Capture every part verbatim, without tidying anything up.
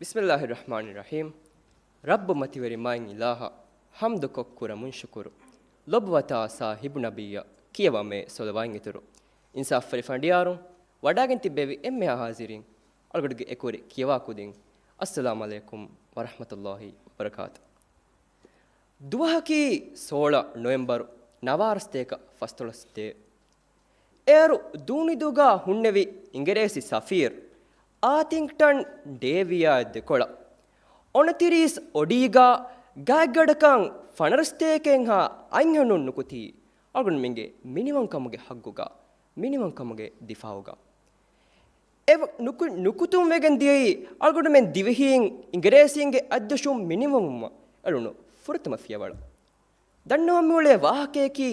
ބިސްމިއްލާހި ރަޙްމާނި ރަޙީމް. ރައްބު މަތިވެރި މާތް އިލާހަށް ޙަމްދުކޮށް ކުރަމުން ޝުކުރު. ލޮބުވަތާ ސާހިބު ނަބިއްޔަށް ކިޔަވަމޭ ޞަލަވާތް އިތުރު. އިންސާފުވެރި ފަނޑިޔާރުން، ވަޑާގެން ތިއްބެވި އެންމެހާ ޙާޟިރީން، އަޅުގަޑުގެ އެކުވެރި ކިޔަވާ ކުދިން، އައްސަލާމު ޢަލައިކުމް ވަރަޙްމަތުﷲި ވަބަރަކާތު. ދުވަހަކީ ސޯޅަ ނޮވެމްބަރު ނަވާރަ ސަތޭކަ ފަސްދޮޅަސް ދޭއް. އޭރު ދޫނިދޫގަ ހުންނެވި އިނގިރޭސި ސަފީރު އާތިންގްޓަން ޑޭވިއާ ދެކޮޅަށް އޮނަތިރީސް އޮޑީގަ ގާތްގަނޑަކަށް ފަނަރަ ސަތޭކައެއްހާ އަންހެނުން ނުކުތީ، އަޅުގަނޑުމެންގެ މިނިވަންކަމުގެ ޙައްގުގަ، މިނިވަންކަމުގެ ދިފާޢުގަ. އެ ނުކު-، ނުކުތުން ވެގެން ދިޔައީ އަޅުގަނޑުމެން ދިވެހީން އިނގިރޭސީންގެ އަތްދޮށުން މިނިވަންވުމަށް އެޅުނު ފުރަތަމަ ފިޔަވަޅު. ދަންނަވަން މިއުޅޭ ވާހަކަޔަކީ،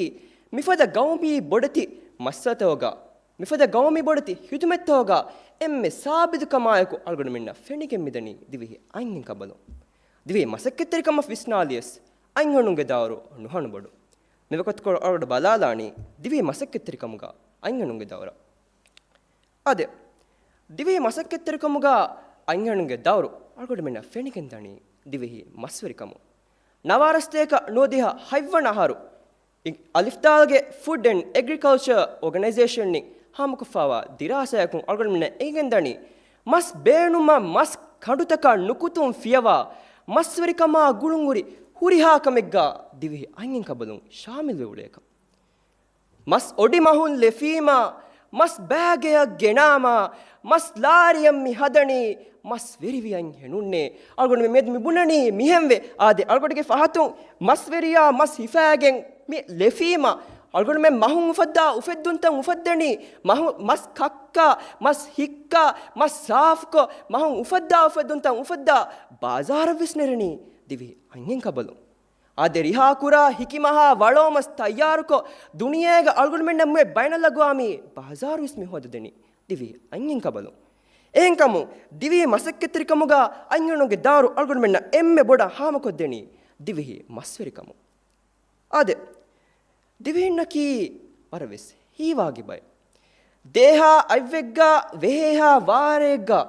މިފަދަ ގައުމީ ބޮޑެތި މައްސަލަތަކުގަ، މިފަދަ ގައުމީ ބޮޑެތި ޚިދުމަތްތަކުގަ އެންމެ ސާބިތުކަމާއެކު އަޅުގަނޑުމެންނަށް ފެނިގެން މިދަނީ ދިވެހި އަންހެން ކަބަލުން. ދިވެހި މަސައްކަތްތެރިކަމަށް ވިސްނާލިޔަސް، އަންހެނުންގެ ދައުރު ނުހަނު ބޮޑު. މިވަގުތުކޮޅު އަޅުގަނޑު ބަލާލާނީ ދިވެހި މަސައްކަތްތެރިކަމުގަ އަންހެނުންގެ ދައުރަށް. އާދެ، ދިވެހި މަސައްކަތްތެރިކަމުގަ އަންހެނުންގެ ދައުރު އަޅުގަނޑުމެންނަށް ފެނިގެންދަނީ ދިވެހި މަސްވެރިކަމުން. ނަވާރަ ސަތޭކަ ނުވަދިހަ ހަތްވަނަ އަހަރު އި-، އަލިފްދާލްގެ ފުޑް އެންޑް އެގްރިކަލްޗަރ އޯގަނައިޒޭޝަންއިން ހާމަކޮށްފައިވާ ދިރާސާއަކުން އަޅުގަނޑުމެންނަށް އެނގެންދަނީ، މަސް ބޭނުމަށް މަސް ކަނޑުތަކަށް ނުކުތުން ފިޔަވާ، މަސްވެރިކަމާ ގުޅުންހުރި ހުރިހާ ކަމެއްގަ ދިވެހި އަންހެން ކަބަލުން ޝާމިލްވެ އުޅޭކަން. މަސް އޮޑި މަހުން ލެފީމާ، މަސް ބާގެއަށް ގެނާމާ، މަސް ލާރިއަށް މި ހަދަނީ، މަސް ވެރިވި އަންހެނުންނޭ. އަޅުގަނޑު މި މިއަދު މި ބުނަނީ މިހެންވެ. އާދެ، އަޅުގަޑުގެ ފަހަތުން މަސްވެރިޔާ މަސް ހިފާގެން މި ލެފީމާ، އަޅުގަނޑުމެން މަހުން އުފައްދާ އުފެއްދުންތައް އުފައްދަނީ، މަހު-، މަސް ކައްކާ، މަސް ހިއްކާ، މަސް ސާފުކޮށް، މަހުން އުފައްދާ އުފެއްދުންތައް އުފައްދާ ބާޒާރަށް ވެސް ނެރެނީ ދިވެހި އަންހެން ކަބަލުން. އާދެ، ރިހާ ކުރާ ހިކިމަހާ ވަޅޯ މަސް ތައްޔާރުކޮށް، ދުނިޔޭގަ އަޅުގަނޑުމެންނަށް މިއޮތް ބައިނަލްއަގްވާމީ ބާޒާރުވެސް މި ހޯދަދެނީ ދިވެހި އަންހެން ކަބަލުން. އެހެންކަމުން، ދިވެހި މަސައްކަތްތެރިކަމުގަ އަންހެނުންގެ ދައުރު އަޅުގަނޑުމެންނަށް އެންމެ ބޮޑަށް ހާމަކޮށްދެނީ ދިވެހި މަސްވެރިކަމުން. އާދެ، ދިވެހިންނަކީ ވަރަށްވެސް ހީވާގި ބައެއް. ދޭހާ އަތްވެއްގަ ވެހޭހާ ވާރޭގަ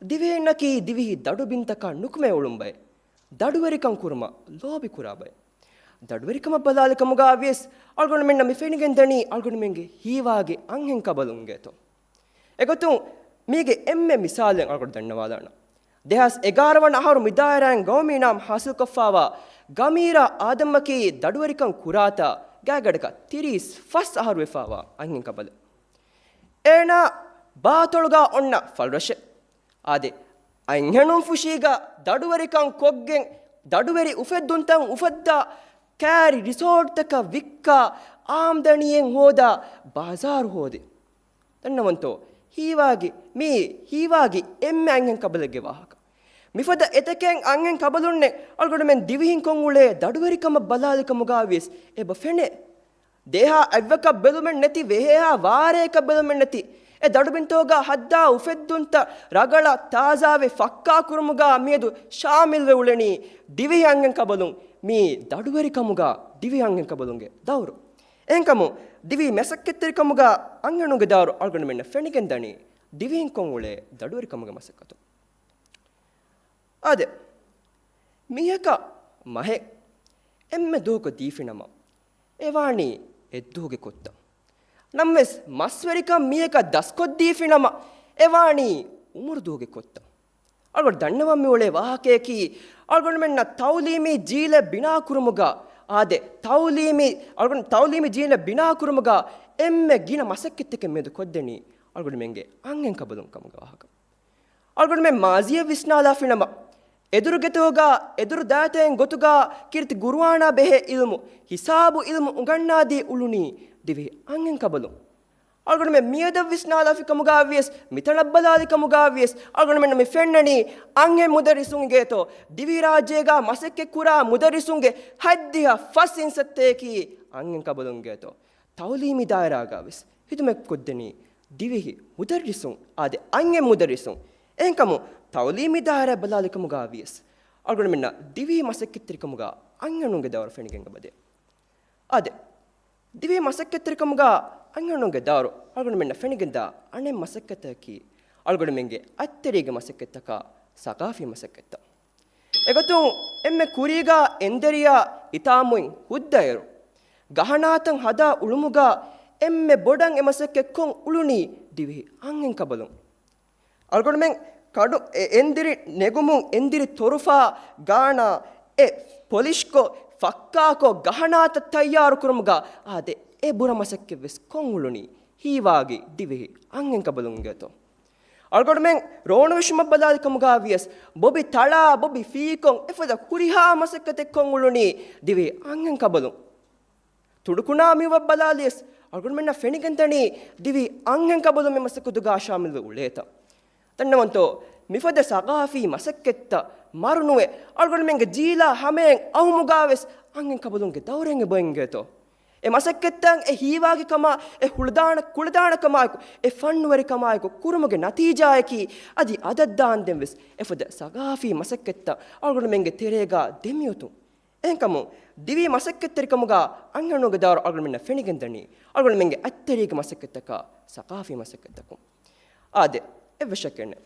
ދިވެހިންނަކީ ދިވެހި ދަޑުބިންތަކަށް ނުކުމެ އުޅުން ބައެއް. ދަޑުވެރިކަން ކުރުމަށް ލޯބި ކުރާ ބައެއް. ދަޑުވެރިކަމަށް ބަލާލި ކަމުގަ ވިޔަސް އަޅުގަނޑުމެންނަށް މި ފެނިގެން ދަނީ އަޅުގަނޑުމެންގެ ހީވާގި އަންހެން ކަބަލުން އިނގޭތޯ. އެގޮތުން މީގެ އެންމެ މިސާލެއް އަޅުގަނޑު ދަންނަވާލާނަން. ދެހާސް އެގާރަ ވަނަ އަހަރު މި ދާއިރާއިން ގައުމީ ނަމް ހާސިލްކޮށްފައިވާ ގަމީރާ އާދަމްއަކީ ދަޑުވެރިކަން ކުރާތާ ގާތްގަނޑަކަށް ތިރީސް ފަސް އަހަރު ވެފައިވާ އަންހެން ކަބަލެއް. އޭނާ ބާތޮޅުގަ އޮންނަ ފަޅުރަށެއް. އާދެ، އަންހެނުން ފުށީގަ ދަޑުވެރިކަން ކޮށްގެން، ދަޑުވެރި އުފެއްދުންތައް އުފައްދާ، ކާރި ރިސޯޓްތަކަށް ވިއްކާ، އާމްދަނީއެއް ހޯދާ، ބާޒާރު ހޯދި. ދަންނަވަންތޯ، ހީވާގި، މީ ހީވާގި އެންމެ އަންހެން ކަބަލެއްގެ ވާހަކަ. މިފަދަ އެތަކެއް އަންހެން ކަބަލުންނެއް އަޅުގަނޑުމެން ދިވެހިން ކޮށް އުޅޭ ދަޑުވެރިކަމަށް ބަލާލި ކަމުގަ ވިޔަސް އެބަ ފެނޭ. ދޭހާ އަތްވަކަށް ބެލުމެއް ނެތި، ވެހޭހާ ވާރޭކަށް ބެލުމެއް ނެތި، އެ ދަޑުބިންތޯގަ ހައްދާ އުފެއްދުންތައް ރަގަޅަށް ތާޒާވެ ފައްކާ ކުރުމުގަ މިއަދު ޝާމިލްވެ އުޅެނީ ދިވެހި އަންހެން ކަބަލުން. މީ ދަޑުވެރިކަމުގަ ދިވެހި އަންހެން ކަބަލުންގެ ދައުރު. އެހެންކަމުން، ދިވެހި މަސައްކަތްތެރިކަމުގަ އަންހެނުންގެ ދައުރު އަޅުގަނޑުމެންނަށް ފެނިގެން ދަނީ ދިވެހިން ކޮށް އުޅޭ ދަޑުވެރިކަމުގެ މަސައްކަތުން. އާދެ، މީހަކަށް މަހެއް އެންމެ ދުވަހަކު ދީފިނަމަ، އެވާނީ އެއްދުވަހުގެ ކޮށްތައް. ނަމަވެސް، މަސްވެރިކަން މީހަކަށް ދަސްކޮށްދީފިނަމަ، އެވާނީ އުމުރު ދުވަހުގެ ކޮށްތައް. އަޅުގަނޑު ދަންނަވަން މިއުޅޭ ވާހަކަޔަކީ، އަޅުގަނޑުމެންނަށް ތައުލީމީ ޖީލެއް ބިނާކުރުމުގަ، އާދެ، ތައުލީމީ، އަޅުގަނޑު ތައުލީމީ ޖީލެއް ބިނާކުރުމުގަ އެންމެ ގިނަ މަސައްކަތްތަކެއް މެދު ކޮށްދެނީ އަޅުގަނޑުމެންގެ އަންހެން ކަބަލުން ކަމުގެ ވާހަކަ. އަޅުގަނޑުމެން މާޒީއަށް ވިސްނާލާފިނަމަ، އެދުރުގެތޯގާ، އެދުރު ދާތައިން ގޮތުގާ ކީރިތި ގުރުއާނާ ބެހޭ އިލްމު، ހިސާބު އިލްމު އުނގަންނާދީ އުޅުނީ ދިވެހި އަންހެން ކަބަލުން. އަޅުގަނޑުމެން މިއަދަށް ވިސްނާލާފި ކަމުގާ ވިޔަސް، މިތަނަށް ބަލާލި ކަމުގާ ވިޔަސް، އަޅުގަނޑުމެންނަށް މި ފެންނަނީ އަންހެން މުދައްރިސުން އިނގޭތޯ، ދިވެހިރާއްޖޭގާ މަސައްކަތް ކުރާ މުދައްރިސުންގެ ހަތްދިހަ ފަސް އިންސައްތައަކީ އަންހެން ކަބަލުން އިނގޭތޯ. ތައުލީމީ ދާއިރާގާވެސް ހިދުމަތް ކޮށްދެނީ ދިވެހި މުދައްރިސުން، އާދެ، އަންހެން މުދައްރިސުން. އެހެންކަމުން، ތައުލީމީ ދާއިރާ ބަލާލިކަމުގާ ވިޔަސް، އަޅުގަނޑުމެންނަށް ދިވެހި މަސައްކަތްތެރިކަމުގާ އަންހެނުންގެ ދައުރު ފެނިގެން އެބަދޭ. އާދެ، ދިވެހި މަސައްކަތްތެރިކަމުގާ އަންހެނުންގެ ދައުރު އަޅުގަނޑުމެންނަށް ފެނިގެންދާ އަނެއް މަސައްކަތަކީ، އަޅުގަނޑުމެންގެ އަތްތެރިގެ މަސައްކަތްތަކާ ސަގާފީ މަސައްކަތްތައް. އެގޮތުން އެންމެ ކުރީގާ އެންދެރިޔާ އިތާމުއިން ހުއްދައިރު، ގަހަނާތައް ހަދާ އުޅުމުގާ އެންމެ ބޮޑަށް އެ މަސައްކަތް ކޮށް އުޅުނީ ދިވެހި އަންހެން ކަބަލުން. އަޅުގަނޑުމެން ކަޑު އެ އެންދިރި ނެގުމުން އެންދިރި ތޮރުފާ ގާނާ އެ ޕޮލިޝްކޮށް ފައްކާކޮށް ގަހަނާތައް ތައްޔާރު ކުރުމުގާ އާދެ، އެ ބުރަ މަސައްކަތް ވެސް ކޮށް އުޅުނީ ހީވާގި ދިވެހި އަންހެން ކަބަލުން އިނގޭތޯ. އަޅުގަނޑުމެން ރޯނު ވެށުމަށް ބަލާލި ކަމުގާ ވިޔަސް، ބޮބި ތަޅާ، ބޮބި ފީކޮށް، އެފަދަ ހުރިހާ މަސައްކަތެއް ކޮށް އުޅުނީ ދިވެހި އަންހެން ކަބަލުން. ތުނޑުކުނާ މިއުވަށް ބަލާލިޔަސް، އަޅުގަނޑުމެންނަށް ފެނިގެންދަނީ ދިވެހި އަންހެން ކަބަލުން މި މަސައްކަތުގާ ޝާމިލްވެ އުޅޭތަން. ދަންނަވަންތޯ، މިފަދަ ސަގާފީ މަސައްކަތްތައް މަރުނުވެ، އަޅުގަނޑުމެންގެ ޖީލާ ހަމައިން އައުމުގާވެސް އަންހެން ކަބަލުންގެ ދައުރެއް އެބައިނގޭތޯ. އެ މަސައްކަތްތައް އެ ހީވާގިކަމާ، އެ ހުޅަދާނަ، ކުޅަދާނަކަމާއެކު، އެ ފަންނުވެރިކަމާއެކު ކުރުމުގެ ނަތީޖާއަކީ، އަދި އަދަށްދާންދެން ވެސް އެފަދަ ސަގާފީ މަސައްކަތްތައް އަޅުގަނޑުމެންގެ ތެރޭގާ ދެމިއޮތުން. އެހެންކަމުން، ދިވެހި މަސައްކަތްތެރިކަމުގާ އަންހެނުންގެ ދައުރު އަޅުގަނޑުމެންނަށް ފެނިގެންދަނީ، އަޅުގަނޑުމެންގެ އަތްތެރީގެ މަސައްކަތްތަކާ ސަގާފީ މަސައްކަތްތަކުން. އާދެ، އެއްވެސް ޝައްކެއް ނެތް.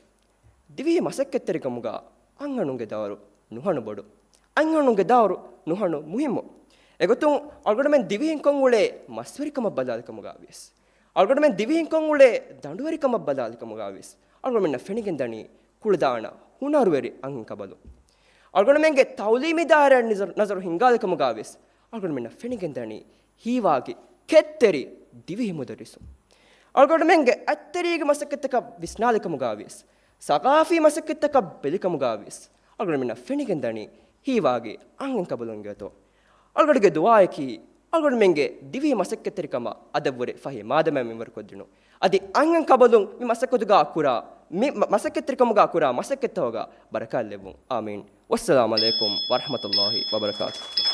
ދިވެހި މަސައްކަތްތެރިކަމުގާ އަންހެނުންގެ ދައުރު ނުހަނު ބޮޑު. އަންހެނުންގެ ދައުރު ނުހަނު މުހިއްމު. އެގޮތުން އަޅުގަނޑުމެން ދިވެހިން ކޮށް އުޅޭ މަސްވެރިކަމަށް ބަލާލިކަމުގާ ވިޔަސް، އަޅުގަނޑުމެން ދިވެހިން ކޮށް އުޅޭ ދަނޑުވެރިކަމަށް ބަލާލިކަމުގާ ވިޔަސް، އަޅުގަނޑުމެންނަށް ފެނިގެންދަނީ ކުޅަދާނަ ހުނަރުވެރި އަންހެން ކަބަލުން. އަޅުގަނޑުމެންގެ ތައުލީމީ ދާއިރާއަށް ނަޒަރު، ނަޒަރު ހިންގާލިކަމުގާ ވިޔަސް، އަޅުގަނޑުމެންނަށް ފެނިގެންދަނީ ހީވާގި ކެތްތެރި ދިވެހި މުދައްރިސުން. އަޅުގަނޑުމެންގެ އަތްތެރީގެ މަސައްކަތްތަކަށް ވިސްނާލިކަމުގާ ވިޔަސް، ސަގާފީ މަސައްކަތްތަކަށް ބެލިކަމުގާ ވިޔަސް، އަޅުގަނޑުމެންނަށް ފެނިގެންދަނީ ހީވާގި އަންހެން ކަބަލުން އިނގޭތޯ. އަޅުގަނޑުގެ ދުޢާއަކީ، އަޅުގަނޑުމެންގެ ދިވެހި މަސައްކަތްތެރިކަމަށް އަދަށްވުރެ ފަހި މާދަމާ މިންވަރުކޮށްދިނުން. އަދި އަންހެން ކަބަލުން މި މަސައްކަތުގާ ކުރާ، މި މަ-، މަސައްކަތްތެރިކަމުގާ ކުރާ މަސައްކަތްތަކުގަ ބަރަކާތް ލެއްވުން. އާމީން. ވައްސަލާމް ޢަލައިކުމް ވަރަޙްމަތުﷲ ވަބަރަކާތުހު.